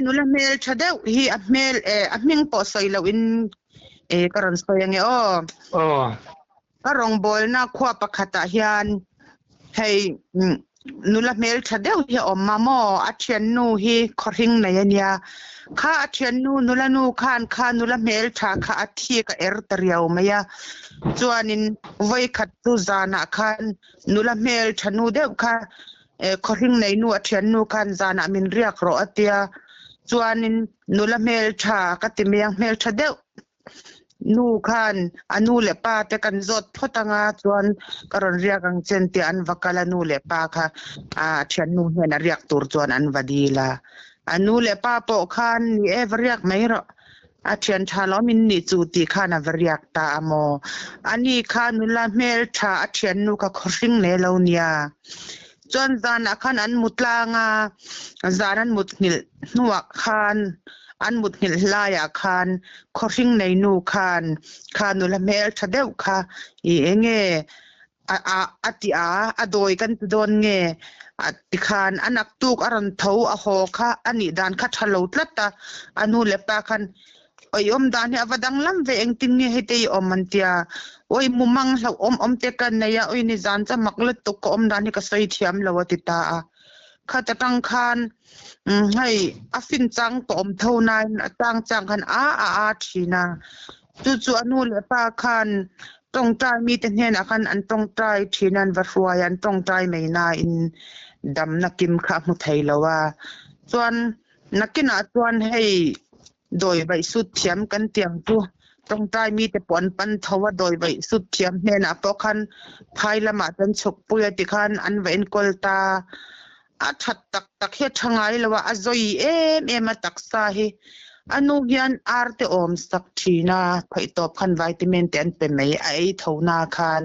nula hmel tha deuh hi a hmel eh a hming pawh sawi loh in eh ka rawn sawi ange aw. Aw. Ka rawngbawlna khua pakhatah hian hei nula hmel tha deuh hi a awm a maw? A thiannu hi khawhring nei a nia. Kha a thiannu nula nu khan kha nula hmel tha kha a thik a er ta riau mai a. Chuanin vawikhat chu zanah khan nula hmel tha nu deuh kha khawhring nei nu a thiannu khan zanah min riak rawh a tia. Chuanin nula hmel tha ka ti mai ang hmel tha deuh. Nu khan a nu leh pa te kan zawt phawt anga chuan ka rawn riak ang che an tia an va kal a nu leh pa kha a thiannu hian a riak tur chuan an va dil a. A nu leh pa pawh khan ni e va riak mai rawh a thian tha lawm in nih chu tih khan a va riak ta a maw. Ani kha nula hmeltha a thiannu kha khawhring leh lo nia. Chuan zanah khan an mu tlang a, zan an mut nghilh hnuah khan an mut nghilh hlaiah khan khawhring nei nu khan kha nula hmel tha deuh kha i enge a a a ti a, a dawi kan ti dawn nge a ti khan a naktuk a rawn tho a haw kha a nih dan kha tha lo tlat a, a nu leh pa khan Oi awm dan hi a va danglam ve engtin nge hei i awm an tia. Oi mumang hlauh awm awm te ka nei a, oi nizan chu mak lutuk ka awm dan hi ka sawi thiam lo a ti ta a. Khat atang khan hei a fin chang tawh awm tho nain a chang chang khan a a a thin a. Chu chu a nu leh pa khan tawngtai mite hnenah khan an tawngtai thin a, an va hruai a, an tawngtai mai nain damna kim kha a hmu thei lo a. Chuan Nakinah chuan hei dawi vaih sut thiam kan tiang chu tawngtai mite pawh an pan tho a, dawi vaih sut thiam hnenah pawh khan phai lamah chuan chhuk pui a tikhan an va enkawl ta. A that tak tak hi a tha ngai lo a, a zawi em em a taksa hi. A nu hian ar te awm sak thin a, theihtawp khan vitamin te an pe mai a ei tho na khan.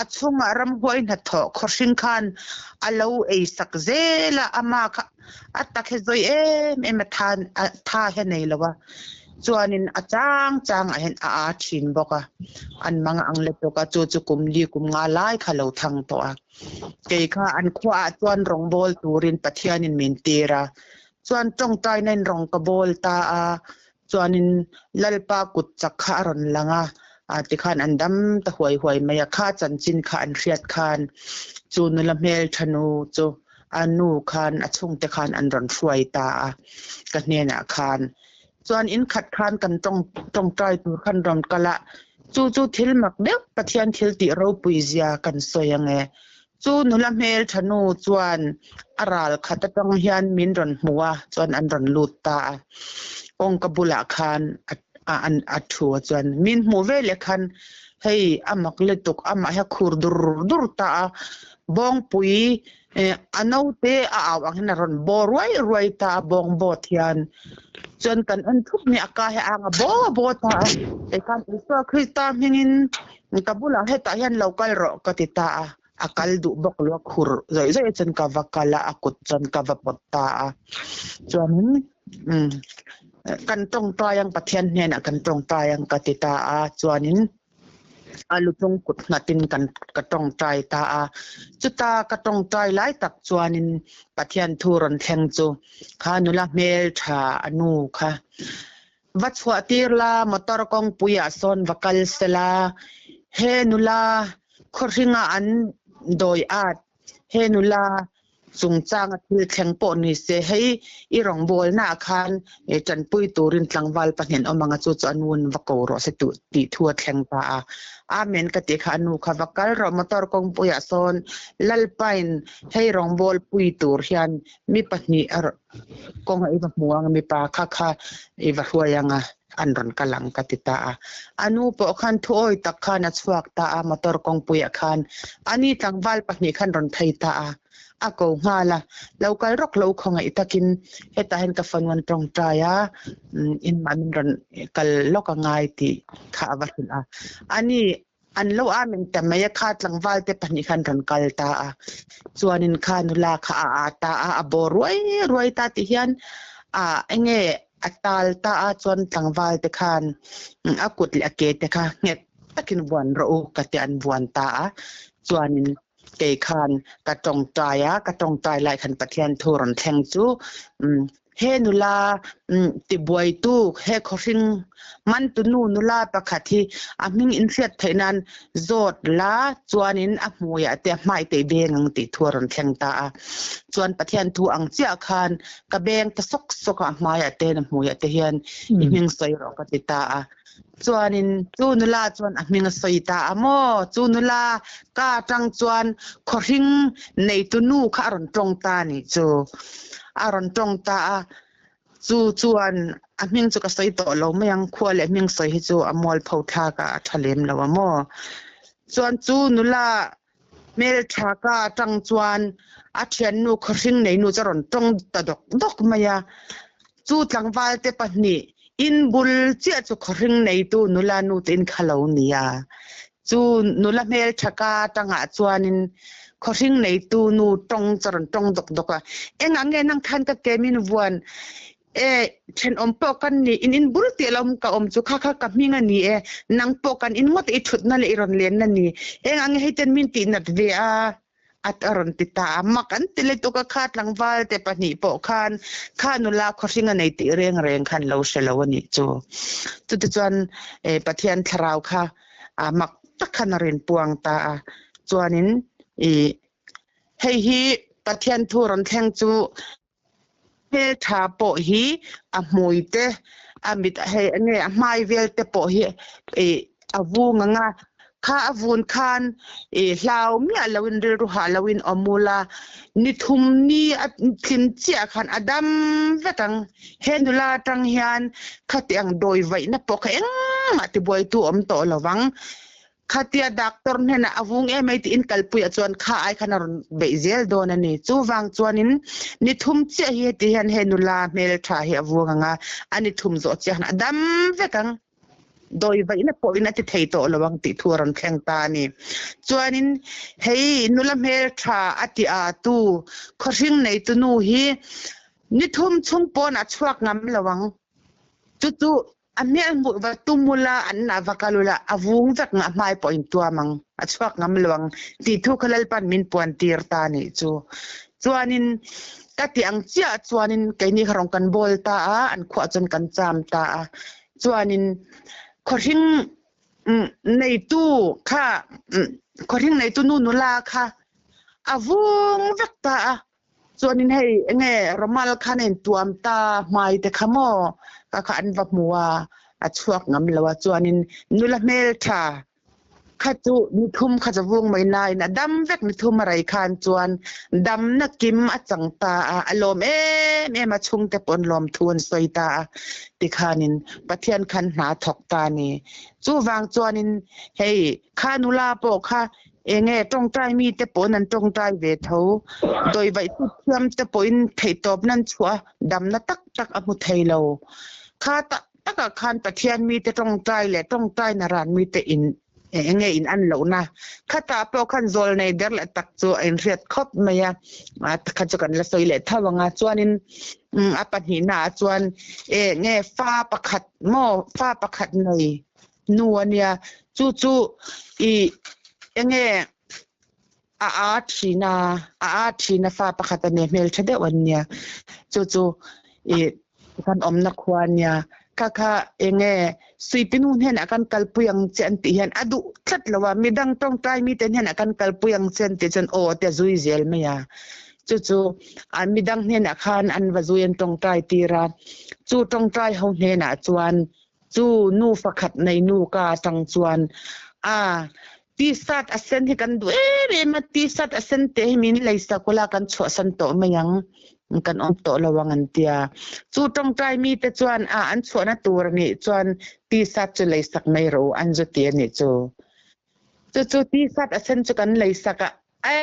A chhungah ramhuai hnathawh khawhring khan a lo ei sak zel a, ama kha A tak hi zawi em em a tha a tha hi a nei lo a, chuanin a chang chang ah hian a a thin bawk a, an mang ang lutuk a, chu chu kum li kum nga lai kha lo thang tawh a, kei kha an khua ah chuan rawng bawl turin Pathianin min tir a, chuan tawngtaina in rawng ka bawl ta a, chuanin Lalpa kut chak kha a rawn lang a, ah tikhan an dam ta huai huai mai a, kha chanchin kha an hriat khan chu nula hmeltha nu chu a nu khan a chhungte khan an rawn hruai ta a, ka hnenah khan chuan in khat khan kan tawng tawngtai tur khan rawn kal a, chu chu thil mak deuh Pathian thil tih ropui zia kan sawi ang e. Chu nula hmeltha nu chuan a ral khat atang hian min rawn hmu a, chuan an rawn lut ta a. Kawngka bulah khan a a thu a chuan min hmuh veleh khan hei a mak lutuk amah hi a khur dur dur ta a, bawngpui a naute a au ang hian a rawn baw ruai ruai ta a bawng bawt hian chuan kan en thup mai a ka hi a ang a baw baw ta a, tikhan Isua Krista hmingin Ka bulah hetah hian lo kal rawh ka ti ta a, a kal duh bawk lo a khur zawih zawih chuan ka va kal a, a kut chuan ka va pawt ta a. Chuanin umm kan tawngtai ang Pathian hnenah kan tawngtai ang ka ti ta a, chuanin a luchung kut nghatin kan ka tawngtai ta a. Chuta ka tawngtai lai tak chuanin Pathian thu rawn thleng chu kha nula hmeltha a nu kha Va chhuah tir la, motor kawngpui ah sawn va kal sela, he nula khawhringa an dawi at, he nula chungchanga thil thleng pawh ni se, hei i rawngbawlna ah khan tanpui turin tlangval pahnih an awm ang a, chu chu a nu'n va ko rawh se tih tih thu a thleng ta a. Amen ka tih kha a nu kha va kal rawh motor kawngpui ah sawn Lalpain hei rawngbawlpui tur hian mi pahnih a Kawnga i va hmu ang mipa kha kha i va hruai ang a, an rawn kal ang ka ti ta a. A nu pawh khan thuawi tak khan a chhuak ta a, motor kawngpuiah khan a ni tlangval pahnih khan rawn phei ta a, a ko nghal a, lo kal rawk lo khawngaih takin hetah hian ka fanu an tawngtai a, inmah min rawn kal lawk a ngai tih kha a va hrilh a. A ni An lo amen ta mai a, kha tlangval te pahnih khan rawn kal ta a. Chuanin kha nula kha a a ta a, a bawr ruai ruai ta tih hian a enge a tal ta a, chuan tlangval te khan a kut leh a ke te kha nghet takin vuan rawh u ka ti an vuan ta a. Chuanin kei khan ka tawngtai a, ka tawngtai lai khan Pathian thu rawn thleng chu. He nula tibuaitu he khawhring mantu nu nula pakhat hi a hming in hriat theih nan zawt la chuanin a hmuiah te a hmai te i beng ang tih thu a rawn thleng ta a. Chuan Pathian thu ang chiah khan ka beng ta sawk sawk a, a hmaiah te hian a hmuiah te hian i hming sawi rawh ka ti ta a. Chuanin chu nula chuan a hming a sawi ta a maw? Chu nula ka atang chuan khawhring neitu nu kha a rawn tawng ta a nih chu. A rawn tawng ta a, chu chuan a hming chu ka sawi tawh lo mai ang, khua leh hming sawi hi chu a mualpho thlak a, a tha lem lo a maw? Chuan chu nula hmeltha ka atang chuan a thiannu khawhring neinu chu a rawn tawng ta dawk dawk mai a, chu tlangval te pahnih in bul chiah chu khawhring neitu nula nu te in kha lo nia. Chu nula hmeltha ka atangah chuanin khawhring neitu nu tawng chu a rawn tawng dawk dawk a, eng ang nge nang khan ka ke min vuan E, thenawm pawh kan ni, in in bul tih lo ka awm chu kha kha ka hming a ni e, nang pawh kan in ngawt i thutna leh i rawn lenna ni, eng ang hei ten min tih nat ve a, at a rawn ti ta a, mak an ti lutuk a, kha tlangval te pahnih pawh khan kha nula khawhring a nei tih reng reng khan lo hre lo a nih chu. Chutichuan e Pathian thlarau kha a mak tak khan a rawn puang ta a, chuanin i hei hi Pathian thu rawn thleng chu Hmeltha pawh hi a hmui te, a mit hei enge a hmai vel te pawh hi ih a vung ang a, kha a vun khan ih hlau miah loin rilru hah loin awm ula, ni thum ni a tlim chiah khan a dam vek ang. He nula atang hian khati ang dawi vaihna pawh kha engmah tibuaitu awm tawh lo vang. Khatia doctor hnenah a vung em mai tiin kalpuiah chuan kha ai khan a rawn beih zel dawn a ni. Chuvang chuanin ni thum chiah hi heti hian he nula hmeltha hi a vung ang a, a ni thum zawh chiah khan a dam vek ang. Dawi vaihna pawhin a ti thei tawh lo ang tih thu a rawn thleng ta a ni. Chuanin hei nula hmeltha a ti a tu khawhring neitu nu hi ni thum chhung pawn a chhuak ngam lo ang. Chu chu A hmel hmuh va tum ula, an nah va kal ula, a vung vek ngah hmai pawh in tuam ang, a chhuak ngam lo ang tih thu kha Lalpan min puan tir ta a nih chu. Chuanin ka tih ang chiah chuanin keini kha rawn kan bawl ta a, an khuah chuan kan cham ta a. Chuanin khawhring neitu kha, khawhring neitu nu nula kha a vung vek ta a. Chuanin hei enge Romal khan a intuam ta hmai te kha maw ka kha an va hmu a, a chhuak ngam lo a, chuanin nula hmeltha kha chu ni thum kha chu vung mai nain a dam vek ni thum a rei khan chuan damna kim a chang ta a, a lawm em em a, chhungte pawh an lawm thu an sawi ta a, tikhanin Pathian khan hna a thawk ta a ni. Chuvang chuanin hei kha nula pawh kha Enge tawngtai mite pawhin an tawngtai ve tho. Dawivaih tut thiam te pawhin theihtawp nan chhuah a, damna tak tak a hmu thei lo. Kha tak takah khan Pathian mite tawngtai leh tawngtai na ran mite in enge in an lohna. Khatah pawh khan zawl nei der leh tak chu a inhriat khawp mai a, kha chu kan la sawi leh tho ang a. Chuanin a pahnihnaah chuan enge fa pakhat maw fa pakhat nei Nu a nia, chu chu i enge a a thin a, a a thin a fa pakhat a nia hmeltha deuh an nia, chu chu i kan awmna khua a nia, kha kha enge Suipinu hnenah kan kalpui ang che an tih hian a duh tlat lo a, midang tawngtai mite hnenah kan kalpui ang che an tih chuan aw te a zui zel mai a, chu chu midang hnenah khan an va zui an tawngtai tir a, chu tawngtai ho hnenah chuan Chu nu fakhat nei nu ka atang chuan a t-shirt a sen hi kan duh em em a, t-shirt a sen te hi min lei sak ula kan chhuahsan tawh mai ang, kan awm tawh lo ang an tia. Chu tawngtai mite chuan a an chhuahna tur a nih chuan t-shirt chu lei sak mai rawh u an zu ti a nih chu. Chu chu t-shirt a sen chu kan lei sak a, e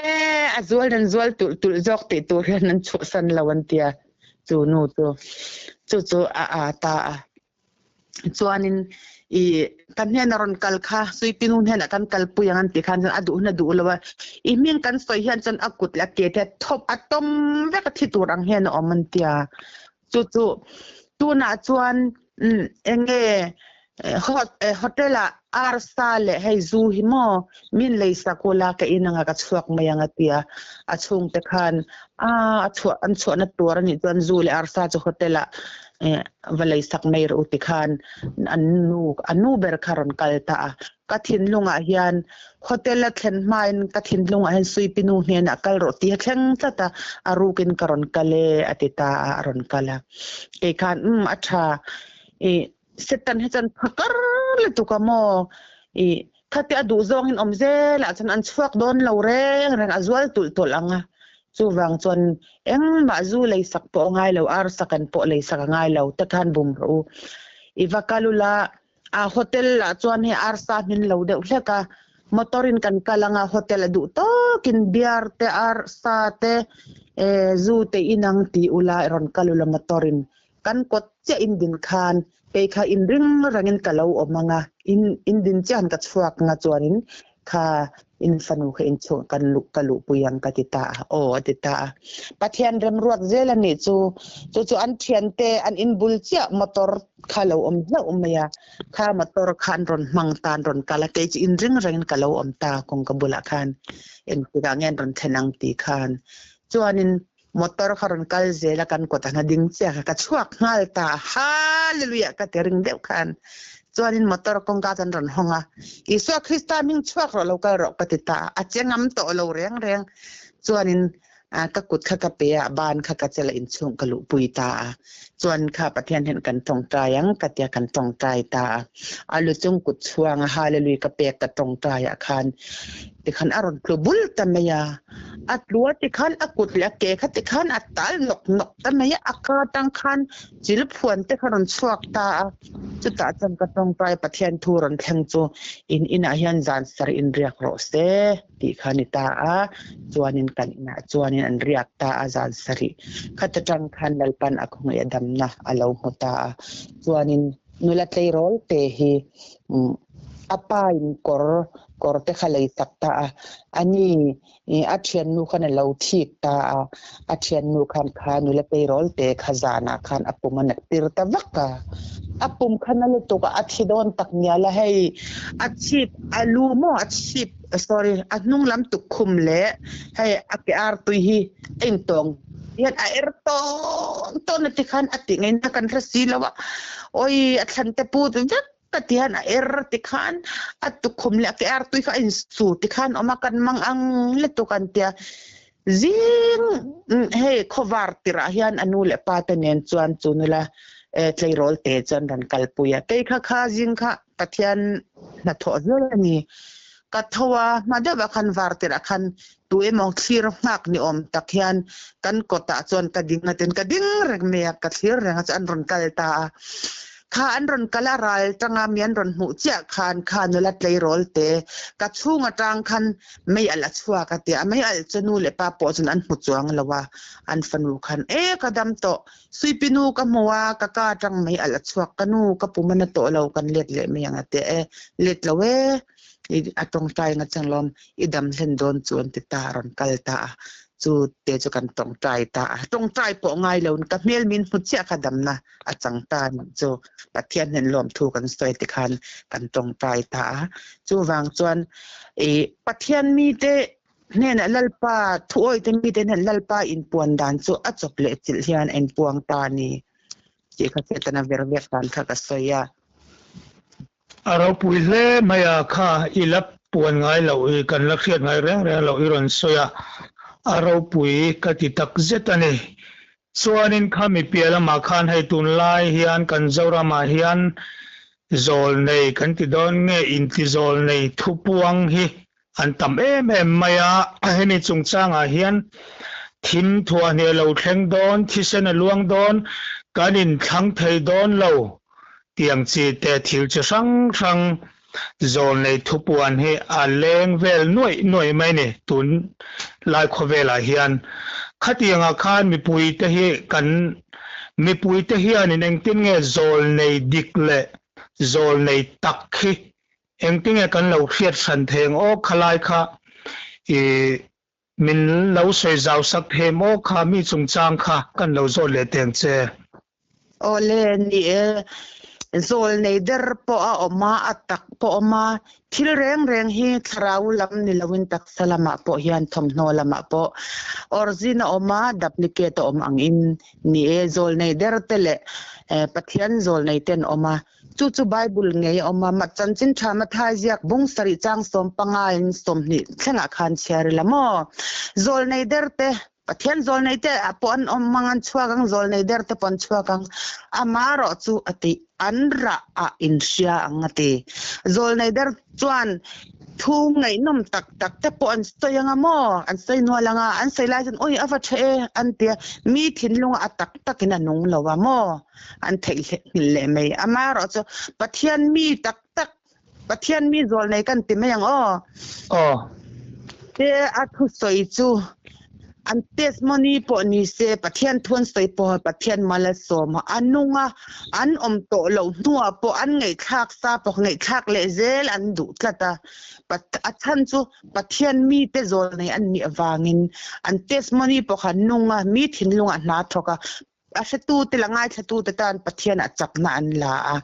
a zual nan zual tulh tulh zawk tih tur hian an chhuahsan lo an tia chu nu chu. Chu chu a a ta a. Chuanin i kan hnena rawn kal kha Suipinu hnenah kan kalpui ang an tih khan chuan a duh hun a duh lo a, i hming kan sawi hian chuan a kut leh a ke te a thawp a tawm vek a thi tur ang hian a awm an tia. Chu chu tunah chuan eng nge. Hotel ah arsa leh hei zu hi maw min lei sak ula ka in anga ka chhuak mai ang a ti a, a chhungte khan a a chhuah an chhuahna tur a nih chuan zu leh arsa chu hotel ah va lei sak mai rawh u ti khan an nu a nu ber kha a rawn kal ta a, ka thinlungah hian hotel a thlen hmain ka thinlungah hian Suipinu hnenah kal rawh tih a thleng tlat a, a rukin ka rawn kal e a ti ta a, a rawn kal a, kei khan umm a tha ih Satan hi chuan phakar lutuk a maw? I khate a duh zawngin awm zelah chuan an chhuak dawn lo reng reng a zual tulh tulh ang a. Chuvang chuan engmah zu leisak pawh a ngai lo, arsa kan pawh leisak a ngai lo te khan bum rawh u. I va kal ula, a hotel ah chuan hei arsa hmin lo deuh hlek a, motor in kan kal ang a, hotel a duh tawkin beer te arsa te zu te inang ti ula i rawn kal ula motor in Kan kawt chiah in din khan kei kha in ring rengin ka lo awm ang a, in in din chiah han ka chhuak ang a chuanin kha in fanu kha in chhuah kan luh ka luhpui ang ka ti ta a, aw a ti ta a. Pathian remruat zel a nih chu, chu chu an thiante an in bul chiah motor kha lo awm hlauh mai a, kha motor kha an rawn hmang ta an rawn kal a, kei chu in ring rengin ka lo awm ta kawngka bulah khan engtikah nge an rawn thlen ang tih khan chuanin Motor kha rawn kal zel a kan kawt a hna ding chiah kha ka chhuak nghal ta a, Hallelujah ka ti ring deuh khan chuanin motor kawngka chuan rawn hawng a, Isua Krista hming chhuak rawh lo kal rawh ka ti ta a, a che ngam tawh lo reng reng chuanin ka kut kha ka pe a, ban kha ka chela inchhung ka luhpui ta a, chuan kha Pathian hian kan tawngtai ang ka tia kan tawngtai ta a, a lu chung kut chhuang a Hallelujah ka pek ka tawngtai ah khan tikhan a rawn tlu bul ta mai a. A tlua tikhan a kut leh a ke kha tikhan a tal nawk nawk ta mai a, a ka atang khan chil phuan te kha rawn chhuak ta a, chutah chuan ka tawngtai Pathian thu rawn thleng chu in inah hian zan sarih in riak rawh se tih kha a ni ta a, chuanin kan inah chuanin an riak ta a zan sarih khat atang khan Lalpan a khawngaih a damna a lo hmu ta a, chuanin nula tleirawl te hi a pa in kawr kawr te kha lei tak ta a, a ni ih a thiannu khan a lo thik ta a, a thiannu khan kha nula peirawl te kha zanah khan a pum a nat tir ta vak a, a pum kha na lutuk a, a thi dawn tak ngial a hei a chhip a lu maw a chhip sorry a hnung lam tukkhum leh hei a ke ar tui hi a intawng hian a er tawn tawn a ti khan a tih ngaihna kan hre si lo a, awi a thlan te put vek. Ka ti hian a er ti khan a tukhum leh a ke ar tui kha a insu ti khan awm a, kan mang ang lutuk an tia. Zing hei khawvar tirah hian a nu leh pa te nen chuan chu nula tleirawl te chuan rawn kalpui a. Kei kha kha zing kha Pathian hnathawh zel a ni. Ka tho a, hma deuhah khan var tirah khan tu emaw thlir nghak ni awm tak hian kan kawtah chuan ka ding a tin ka ding reng mai a, ka thlir reng a chu an rawn kal ta a. Kha an rawn kal a ral tanga mi an rawn hmuh chiah khan kha nula tleirawl te ka chhung atang khan mei alh a chhuak a tia, mei alh chu nu leh pa pawh chuan an hmu chuang lo a, an fanu khan e ka dam tawh, Suipinu ka hmu a, ka ka atang mei alh a chhuak, ka nu ka pum a na tawh lo kan let leh mai ang a tia e, let lo e. I a tawngtai nga chang lawm i dam hlen dawn chu an ti ta a rawn kal ta a chu te chu kan tawngtai ta a tawngtai pawh ngai lo ka hmel min hmu chiah kha damna a chang ta nih chu Pathian hnen lawm thu kan sawi ti khan kan tawngtai ta a chuvang chuan i Pathian mite hnenah Lalpa thuawite mite hnen Lalpa inpuan dan chu a chawp leh chilh hian a inpuang ta a ni tih kha Setana ver vek dan kha ka sawi a. A ropui hle mai a, kha i la puan ngai loh i kan la hriat ngai reng reng loh i rawn sawi a, a ropui ka ti tak zet a ni. Chuanin kha mi piah lamah khan hei tunlai hian kan Zoramah hian zawl nei kan ti dawn nge inti zawl nei thupuang hi an tam em em mai a, hemi chungchangah hian thim thuahhnih a lo thleng dawn, thisen a luang dawn, kan inthlang thei dawn lo tiang chi te thil chi hrang hrang zawl nei thupuan hi a leng vel nuaih nuaih mai ni tun lai khawvelah hian. Khatiangah khan mipui te hi kan mipui te hianin engtin nge zawl nei dik leh zawl nei tak hi Engtinge kan lo hriat hran thei ang aw khalai kha i min lo sawi zau sak thei em aw kha mi chungchang kha kan lo zawt leh teng che. Awle ni e. Zawl nei der pawh a awm a, a tak pawh a awm a, thil reng reng hi thlarau lam ni loin taksa lamah pawh hian thawmhnaw lamah pawh origin a awm a, duplicate a awm angin ni e. Zawl nei der te leh Pathian zawl nei te an awm a, chu chu Bible ngei a awm a, chanchin tha Mathai ziak bung sarih chang 15 in 20 thlengah khan chhiar ila maw? Zawl nei der te Pathian zawlnei te pawh an awm ang, an chhuak ang, zawlnei der te pawh an chhuak ang. Amarawh chu a ti, an rah ah inhria ang a ti. Zawlnei der chuan thu ngaihnawm tak tak te pawh an sawi ang a maw? An sawi nual ang a, an sawi lai chuan awi a va tha e an ti a, mi thinlungah a tak takin a nung lo a maw? An theihnghilh leh mai. Amarawh chu Pathian mi tak tak Pathian mi zawlnei kan ti mai ang aw. Aw. Te a thusawi chu an testimony pawh ni se Pathian thu an sawi pawha Pathian mal a sawm a, a nung a, an awm tawh loh hnuah pawh an ngaihthlak sa pawh ngaihthlak leh zel an duh tlat a. A chhan chu Pathian mite zawlnei an nih avangin an testimony pawh kha nung a, mi thinlungah hna thawk a, A hretute leh ngaithlatute tan Pathianah chakna an la a.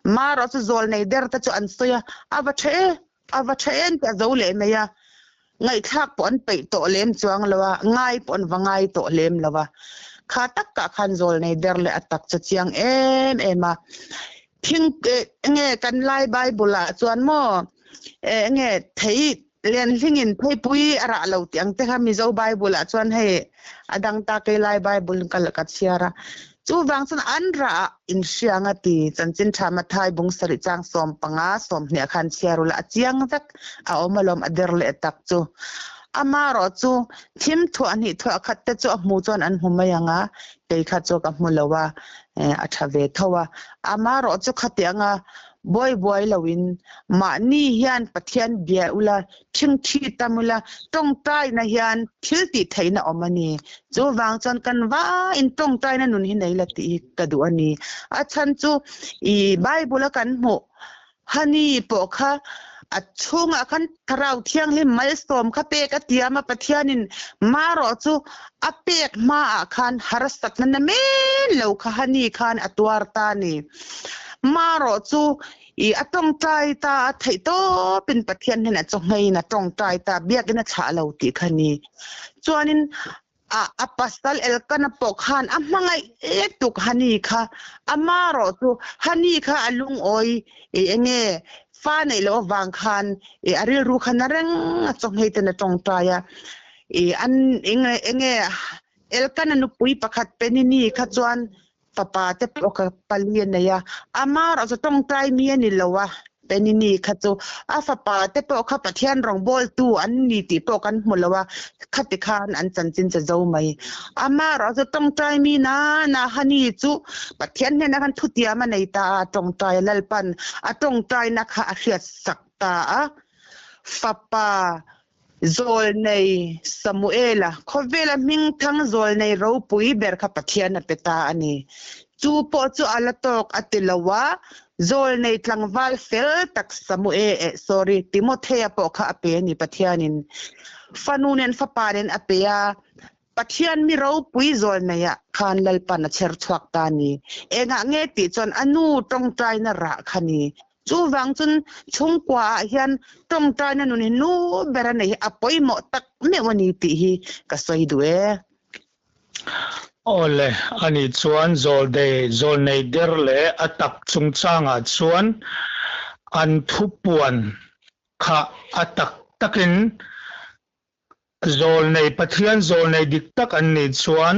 Marawh chu zawlnei der te chu an sawi a, a va tha e, a va tha en tih a zo leh mai a. Ngaihthlak pawh an peih tawh lem chuang lo a, ngai pawh an va ngai tawh lem lo a. Kha takah khan zawlnei der leh a tak chu chiang em em a. Thing enge kan Lai Bible ah chuan maw enge thei Lenhlingin pheipui a rah lo tih ang te kha Mizo Bible ah chuan hei a dang ta kei Lai Bible in ka ka chhiar a. Chuvang chuan an rah ah inhriang a ti. Chanchin tha Mathai bung sarih chang 15 20 ah khan chhiar ula a chiang vek a awm alawm a der leh tak chu. Amarawh chu thim thuah hnih thuah khat te chu a hmu chuan an hmu mai ang a, kei kha chu ka hmu lo a, a tha ve tho a. Amarawh chu khatiang a Buai buai loin mahni hian Pathian bia ula, ṭhingṭhi tam ula, ṭawngṭaina hian thil tih theihna awm a ni. Chuvang chuan kan vaiin ṭawngṭaina nun hi nei la tih hi ka duh a ni. A chhan chu i Bible a kan hmuh Hani pawh kha a chhungah khan Thlarau Thianghlim malsawm kha pek a tiam a, Pathianin marawh chu a pek hmaah khan harsatna na men lo kha Hani khan a tuar ta a ni. Marawh chu i a tawngtai ta a theih tawpin Pathian hnenah chaw ngheiin a tawngtai ta biakin a chhah lo tih kha ni. Chuanin a a pasal Elkana pawh khan a hmangaih lutuk Hani kha amarawh chu Hani kha a lungawi i enge fa neih loh avang khan i a rilru kha na reng a chaw nghei ten a tawngtai a i an enge enge Elkana nupui pakhat Penini kha chuan Fapa te pawh ka pali a nei a, amarawh chu tawngtai mi a ni lo a, Penini kha chu a fapa te pawh kha Pathian rawngbawltu an ni tih pawh kan hmu lo a, khati khan an chanchin che zo mai. Amarawh chu tawngtai mi nana Hani chu Pathian hnenah khan thutiam a nei ta a, tawngtai Lalpan a tawngtaina kha a hriatsak ta a, fapa Zawlnei Samuela, khawvela hmingthang zawlnei ropui ber kha Pathian a pe ta a ni. Chu pawh chu a la tawk a ti lo a, zawlnei tlangval fel tak Samue, eh sorry, Timothea pawh kha a pe a ni Pathianin. Fanu nen fapa nen a pe a, Pathian mi ropui zawlneiah khan Lalpan a chher chhuak ta a ni. Engah nge tih chuan a nu tawngtaina rah kha ni. Chuvang chuan chhungkuaah hian tawngtaina nun hi nu ber a nei hi a pawimawh tak meuh a ni tih hi ka sawi duh e. Awle, ani chuan zawldei, zawlnei der leh a tak chungchangah chuan an thupuan kha a tak takin Zawlnei Pathian zawlnei dik tak an nih chuan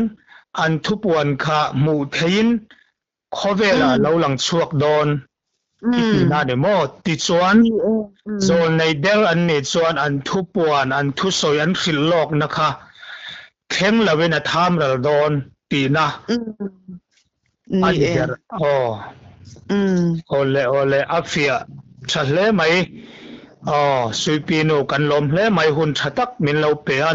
an thupuan kha hmuh theihin khawvelah lo lang chhuak dawn i tihna a ni maw? Tichuan, zawlnei der an nih chuan an thupuan, an thusawi, an hrilh lawkna kha thleng loin a tham ral dawn tihna a ni ber. Aw. Awle awle a fiah tha hle mai. Aw Suipinu kan lawm hle mai hun tha tak min lo pe a.